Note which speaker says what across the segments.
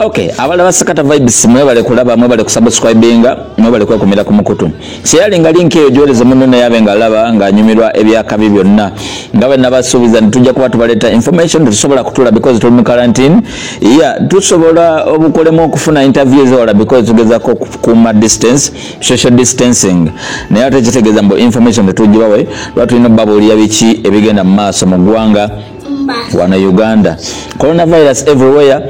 Speaker 1: Okay, abalaba Sakata Vibes, mwebale kulaba, mwebale kusubscribinga, mwebale kwekumira ku mukutu. Sharinga link eyo gyoleze munno naye abe ng'alaba ng'anyumirwa ebyakabi byonna. Nga bwe nabasuubiza nti tujja kuba tubaleeta information, tetusobola kutuula because tuli mu quarantine. Yeah, tusobola obukolemu okufuna interviews wala because tugezaako okukuuma distance, social distancing. Naye ate kitegeeza mbu information tetugibawe, lwa tulina okubabuulira biki ebigenda mu maaso mu ggwanga wano Uganda. Coronavirus everywhere.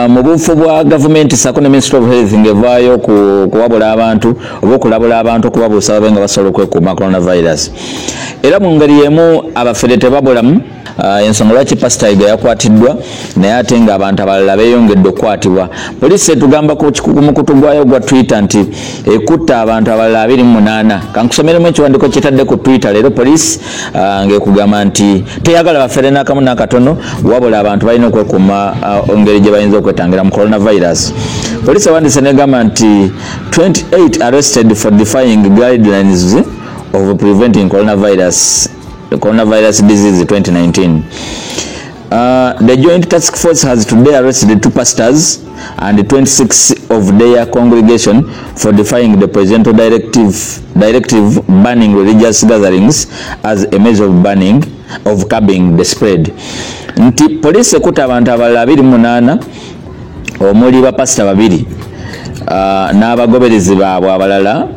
Speaker 1: Mu buufu bwa gavumenti sako ne Ministry of Health ng'evaayo kuwabula abantu oba okulabula abantu okubabuusa babe nga basobola okwekuuma coronavirus. Era mu ngeri y'emu abafere tebabulamu. Ensonga lwaki Pastor Yiga yakwatiddwa naye ate ng'abantu abalala beeyongedde okukwatibwa. Poliisi etugamba ku mukutu gwayo gwa Twitter nti ekutta abantu abalala 28. Kankusomeremu ekiwandiiko kyetadde ku Twitter leero poliisi ng'ekugamba nti teyagala bafere n'akamu n'akatono, wabula abantu balina okwekuuma engeri gye bayinza okwetangira mu coronavirus. Poliisi ewandiise n'egamba nti 28 arrested for defying guidelines of preventing coronavirus disease 2019. The joint task force has today arrested 2 pastors and 26 of their congregation for defying the presidential directive banning religious gatherings as a measure of banning of curbing the spread. Nti police ekutte abantu abalala 28 omuli bapasita babiri n'abagoberezi baabwe abalala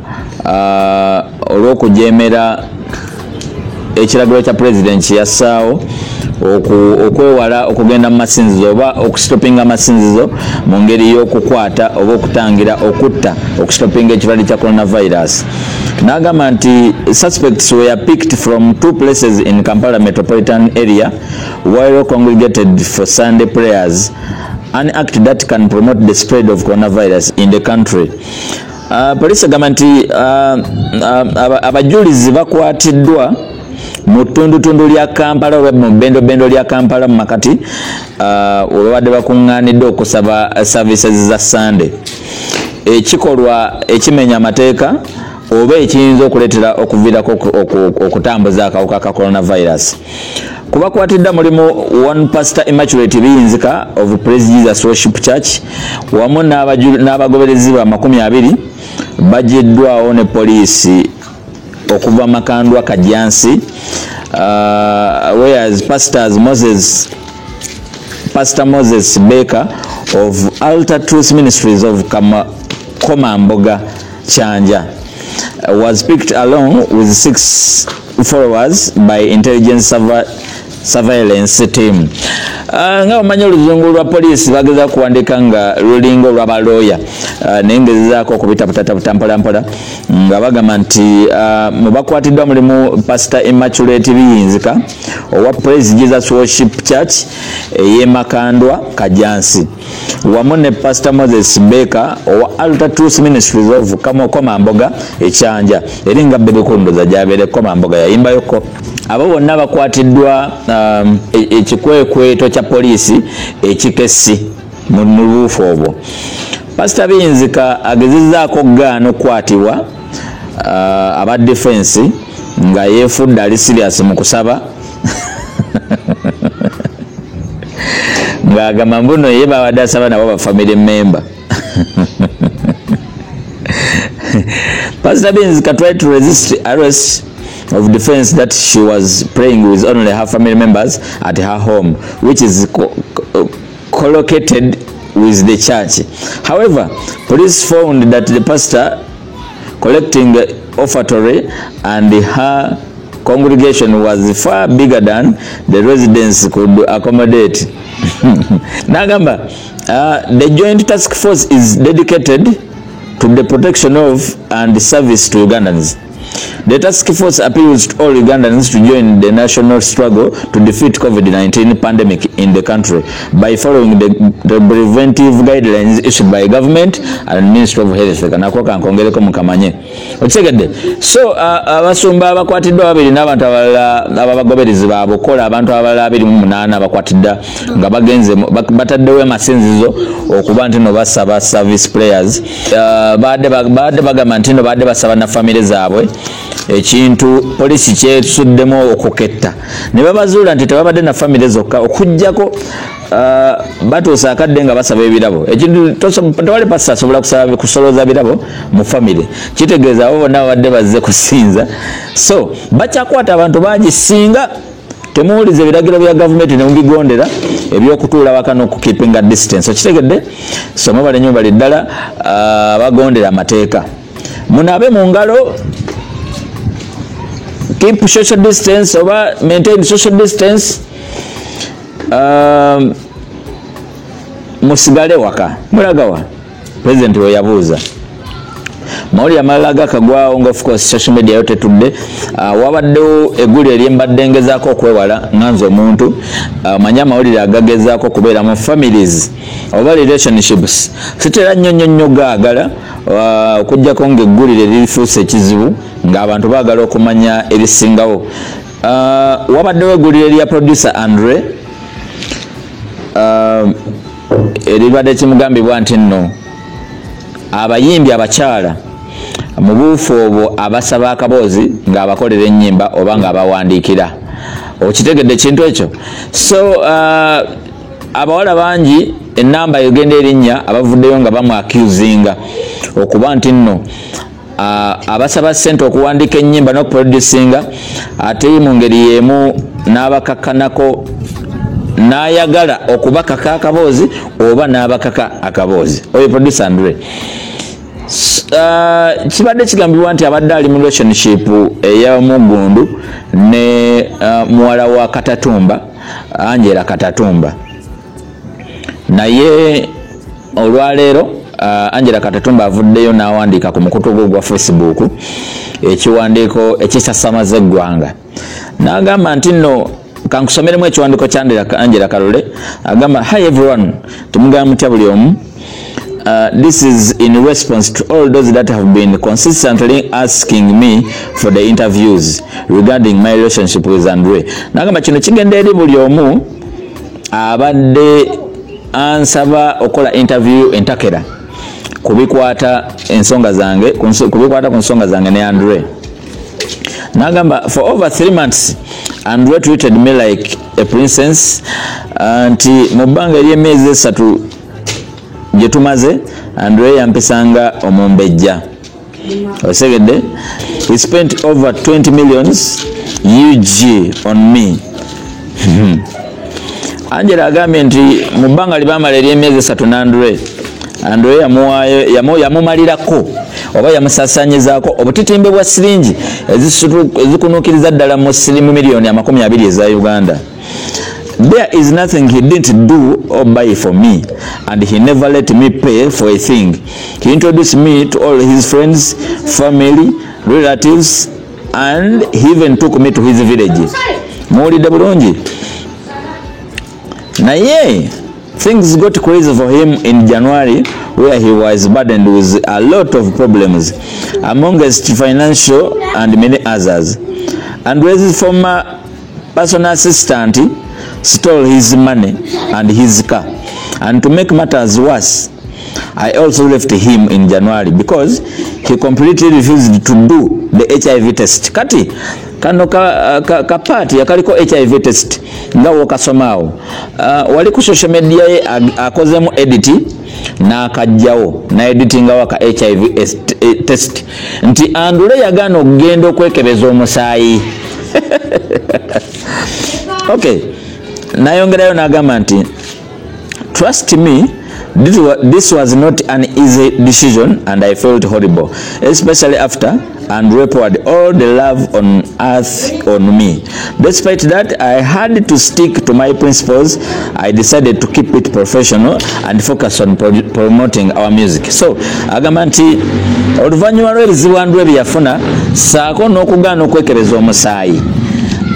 Speaker 1: olw'okujeemera ekiragiro kya president yassaawo okwewala okugenda mu masinzizo oba okusitopinga amasinzizo mu ngeri y'okukwata oba okutangira okutta okusitopinga ekirwadde kya coronavirus. N'agamba nti suspects were picked from 2 places in Kampala metropolitan area while congregated for Sunday prayers, an act that can promote the spread of coronavirus in the country. Poliisi egamba nti abajulizi bakwatiddwa mu ttundutundu lya Kampala oba mu bbendobendo lya Kampala mu makati we babadde bakuŋŋaanidde okusaba services za Sunday, ekikolwa ekimenya amateeka oba ekiyinza okuleetera okuviirako okutambuza akawuka ka coronavirus. Ku bakwatiddwa mulimu one Pastor Immaculate Biyinzika of Praise Jesus Worship Church wamu n'abagoberezi ba 20 bagiddwawo ne poliisi okuva Makandwa Kajjansi, whereas Pastor Moses Baker of Altar Truth Ministries of Komamboga Kyanja was picked along with 6 followers by intelligence surveillance team. Nga omanyi oluzungu lwa poliisi bageza kuwandika nga lulinga olw'abalooya, naye ngezezaako okubitaputataputa mpola mpola nga bagamba nti mu bakwatiddwa mulimu Pastor Immaculate Biyinzika owa Praise Jesus Worship Church ey'e Makandwa Kajjansi wamu ne Pastor Moses Baker owa Altar Truth Ministries of Komamboga Ekyanja, eri nga Bebe Kundoza gy'abeera Komamboga yayimbayoko. Abo bonna bakwatiddwa ekikwekweto kya poliisi ekikessi mu buufu obwo. Pastor Biyinzika agezezzaako okugaana okukwatibwa aba defense nga yeefudde ali serious mu kusaba ng'agamba mbuno ye babadde asaba nabo ba family member. Pastor Biyinzika tried to resist arrest of defense that she was praying with only her family members at her home, which is collocated with the church. However, police found that the pastor collecting offertory and her congregation was far bigger than the residents could accommodate. Nagamba, the joint task force is dedicated to the protection of and service to Ugandans. The task force appeals to all Ugandans to join the national struggle to defeat COVID-19 pandemic in the country by following the preventive guidelines issued by government and Ministry of Health. Kanako kankongereko mukamanye. Okitegedde? So abasumba abakwatiddwa babiri n'abantu abalala ababagoberezi baabwe okukola abantu abalala 28 abakwatiddwa nga bagenze bataddewo amasinzizo okuba nti no basaba service players. Baadde bagamba nti no baadde basaba na famire zaabwe, ekintu poliisi kyesuddemu okuketta ne babazuula nti tebabadde na famire zokka okuggyako Batuusa akadde nga basaba ebirabo. Ekintu tewali pasita asobola kusaba kusolooza birabo mu famire, kitegeeza abo bonna babadde bazze kusinza. So bakyakwata abantu bangi singa temuwuliza ebiragiro bya gavumenti nemubigondera ebyokutuula waka n'okukeepinga distance. Okitegedde? So mwebale nnyo, bali ddala bagondera amateeka. Munaabe mu ngalo, keep social distance oba maintain social distance, musigale waka. Mulagawa? President we yabuuza. Mawulire amalala gakagwawo nga of course social media yo tetudde. Wabaddewo eggulire eryembadde ngezaako okwewala nga nze omuntu manye amawulire agagezaako okubeera mu families oba relationships, sitera nnyo nnyo nnyo gaagala, okugjako ng'eggulire lirifuuse ekizibu ng'abantu baagala okumanya ebisingawo. Wabaddewo eggulire lya producer Andre, eribadde kimugambibwa nti nno abayimbi abakyala mu buufu obwo abasaba akaboozi ng'abakolera ennyimba oba ng'abawandiikira. Okitegedde ekintu ekyo? So abawala bangi, enamba egenda erinnya, abavuddeyo nga bamu accusinga okuba nti nno abasaba ssente okuwandiika ennyimba n'okuproducinga, ate mu ngeri y'emu n'abakakkanako n'ayagala okubakaka akaboozi oba n'abakaka akaboozi. Oyo producer Andre, kibadde kigambibwa nti abadde ali mu relationship ey'omuggundu ne muwala wa Katatumba, Angela Katatumba. Naye olwaleero Angela Katatumba avuddeyo n'awandiika ku mukutu gwe gwa Facebook ekiwandiiko ekisasamaza eggwanga, n'agamba nti nno, kankusomeremu ekiwandiiko kya Angela Kalole. Agamba, "Hi everyone, temugamba mutya buli omu? This is in response to all those that have been consistently asking me for the interviews regarding my relationship with Andre." Nagamba kino kigenda eri buli omu abadde ansaba okola interview entakera kubikwata ensonga zange, kubikwata ku nsonga zange ne Andre. Nagamba, "For over 3 months Andre treated me like a princess," nti mu bbanga ery'emyezi 3 gye tumaze, Andre yampisanga omumbejja. Osegedde? "He spent over 20 millions UG on me." Angela agambye nti mu bbanga lyebamala ery'emyezi 3 n'Andre, Andre yamuwaayo, yamumalirako oba yamusasanyizaako obutitimbe bwa siringi ezikunuukiriza ddala mu sirimu miliyoni 20 eza Uganda. "There is nothing he didn't do or buy for me, and he never let me pay for a thing. He introduced me to all his friends, family, relatives, and he even took me to his village." Muwulidde bulungi? Naye "things got crazy for him in January, where he was burdened with a lot of problems, amongst financial and many others. Andre's former personal assistant stole his money and his car. And to make matters worse, I also left him in January because he completely refused to do the HIV test." Kati kano ka part yakaliko HIV test nga wokasomaawo, wali ku social media ye akozemu edit n'akajjawo n'editingawo ka HIV test, nti Andule yagaana okugenda okwekebeza omusaayi. Okay, nayongerayo n'agamba nti, "Trust me, this was not an easy decision and I felt horrible, especially after Andre poured all the love on earth on me. Despite that, I had to stick to my principles. I decided to keep it professional and focus on promoting our music." So agamba nti oluvannyuma lw'ebizibu Andre bye yafuna saako n'okugaana okwekebeza omusaayi,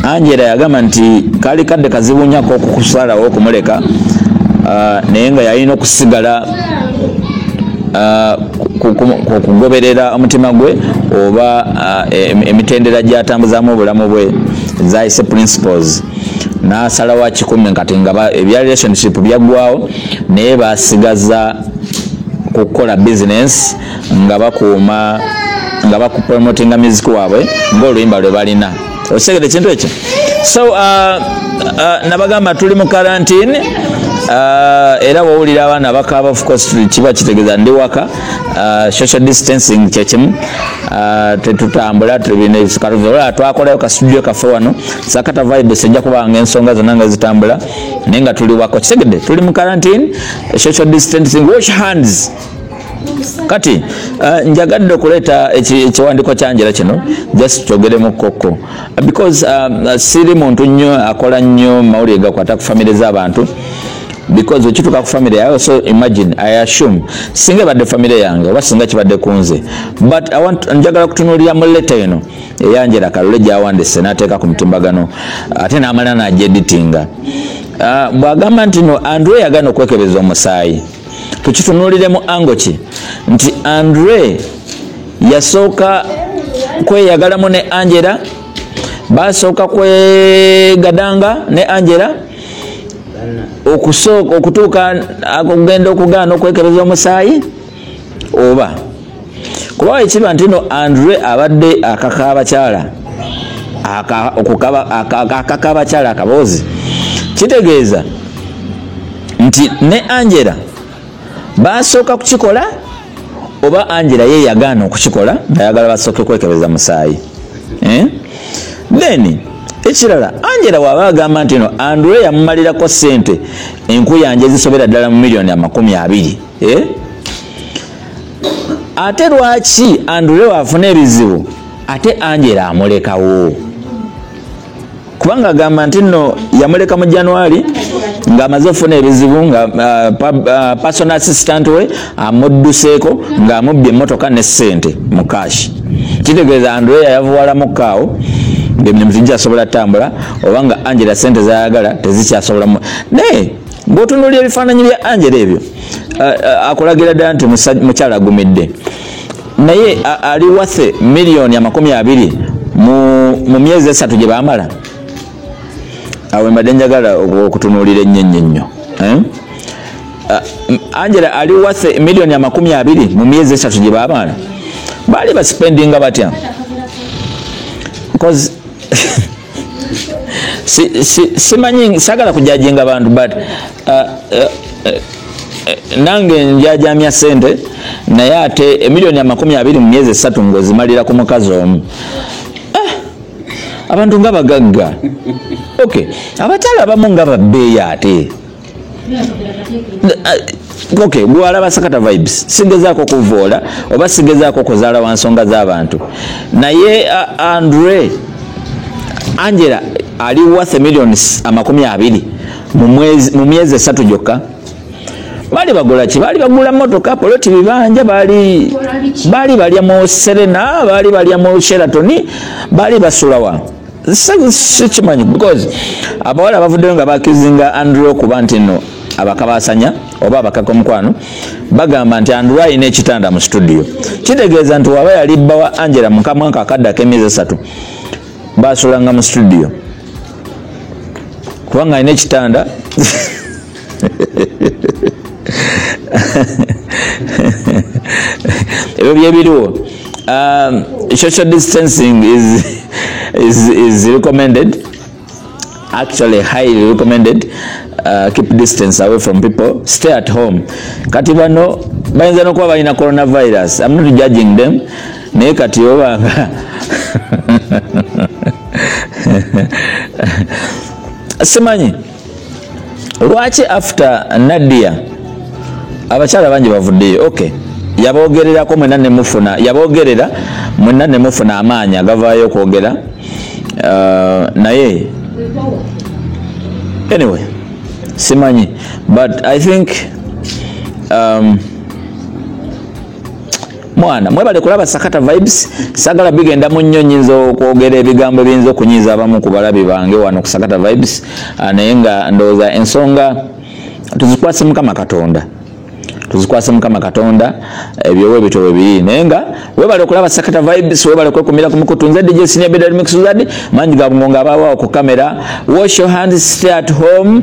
Speaker 1: Angela yagamba nti kaali kadde kazibu nnyako okukusalawo okumuleka, naye nga yalina okusigala kugoberera omutima gwe oba emitendera gyatambuzaamu obulamu bwe zayise principles, n'asalawo akikumi. Kati nga ebya relationship byaggwawo, naye basigaza kukola business nga bakuuma nga bakupromotinga music waabwe ng'oluyimba lwe balina. Okitegedde ekintu ekyo? So nabagamba tuli mu quarantine. Era wowulira abaana bakaaba, of course kiba kitegeeza ndi waka. Social distancing kyekimu, tetutambula. Twakolayo ka studio kaffe wano Sakata Vibes, ejja kubanga ensonga zonna nga zitambula, naye nga tuli waka. Kitegedde, tuli mu quarantine, social distancing, wash hands. Kati njagadde okuleeta ekiwandiiko kya Angela kino, just kyogeremu kokko, because siri muntu nnyo akola nnyo mawulire gakwata ku famire z'abantu, because okituuka ku family, I also imagine, I assume singa ebadde famire yange oba singa kibadde ku nze. But I want, njagala kutunuulira mu letter eno eya Angela Kalule gyawandise n'ateeka ku mutimbagano, ate n'amala n'agyeditinga. Bw'agamba nti no Andre yagaana okwekebeza omusaayi, tukitunuulire mu angle ki? Nti Andre yasooka kweyagalamu ne Angela, basooka kwegadanga ne Angela okusooka okutuuka okugenda okugaana okwekebeza omusaayi, oba kuba ekiba nti no Andre abadde akaka abakyala, akaka abakyala akaboozi, kitegeeza nti ne Angela basooka kukikola, oba Angela ye yagaana okukikola ngayagala basooke kwekebeza musaayi, eh? Then ekirala, Angela waba agamba nti no Andre yamumalirako sente enkuyanja ezisobera ddala mu miliyoni 20, eh? Ate lwaki Andre waafuna ebizibu ate Angela amulekawo? Kubanga agamba nti nno yamuleka mu January ng'amaze okufuna ebizibu, nga personal assistant we amudduseeko ng'amubbye emmotoka ne ssente mu cash. Kitegeeza Andrea yavuwalamukaawo ng'emirimu tegikyasobola ttambula, oba nga Angela sente zayagala tezikyasobola. Naye bw'otunuulira ebifaananyi bya Angela ebyo, akulagira ddala nti mukyala agumidde, naye ali worth miliyoni 20 mu myezi 3 gye baamala. Awo mbadde njagala okutunuulira ennyo ennyo ennyo, eh? Angela ali worth miliyoni 20 mu myezi 3 gye baamala? Baali baspendinga batya? Because simanyi, sagala kujajinga bantu, but nange njajamya sente, naye ate emiliyoni 20 mu myezi 3 ng'ozimalira ku mukazi omu, abantu nga bagagga. Okay, abakyala abamu nga babbeeyi ate. Okay, gwalaba Sakata Vibes, sigezaako kuvoola oba sigezaako kuzaala wa nsonga z'abantu, naye Andre, Angela ali worth miliyoni 20 mu myezi 3 gyokka? Baali bagula ki? Baali bagula motoka, poloti, bibanja? Baali balya mu Serena, baali balya mu Sheraton, baali basulawa? Sikimanyi, because abawala bavuddeyo nga bakizinga Andre okuba nti nno abakabasanya oba abakaka omukwano. Bagamba nti Andre alina ekitanda mu studio. Kitegeeza nti waba yali bba wa Angela mukamwaka akadde ak'emyezi 3, basulanga mu studio kubanga alina ekitanda. Ebyo byebiriwo. Social distancing is recommended, actually highly recommended. Keep distance away from people, stay at home. Kati bano bayinza nokuba balina coronavirus. I'm not judging them, naye kati obanga simanyi lwaki after Nadia abakyala bangi bavuddeyo. Okay, yabogererako mwena nemufuna, yabogerera mwena nemufuna amaanyi agavaayo okwogera. Naye anyway, simanyi, but I think mwana mwebale kulaba Sakata Vibes. Sagala bigenda mu nnyo, nyinza okwogera ebigambo ebiyinza okunyiiza abamu ku balabi bange wano ku Sakata Vibes. Naye nga ndowooza ensonga tuzikwase Mukama Katonda, tuzikwase Mukama Katonda. Ebyowa ebito bwe biri, naye nga webale okulaba Sakata Vibes, webale kwekumira ku mukutu. Nze DJ Senior Beda Remix Zadi, mangi ga bungonga abaawo ku kamera. Wash your hands, stay at home,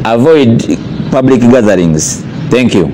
Speaker 1: avoid public gatherings. Thank you.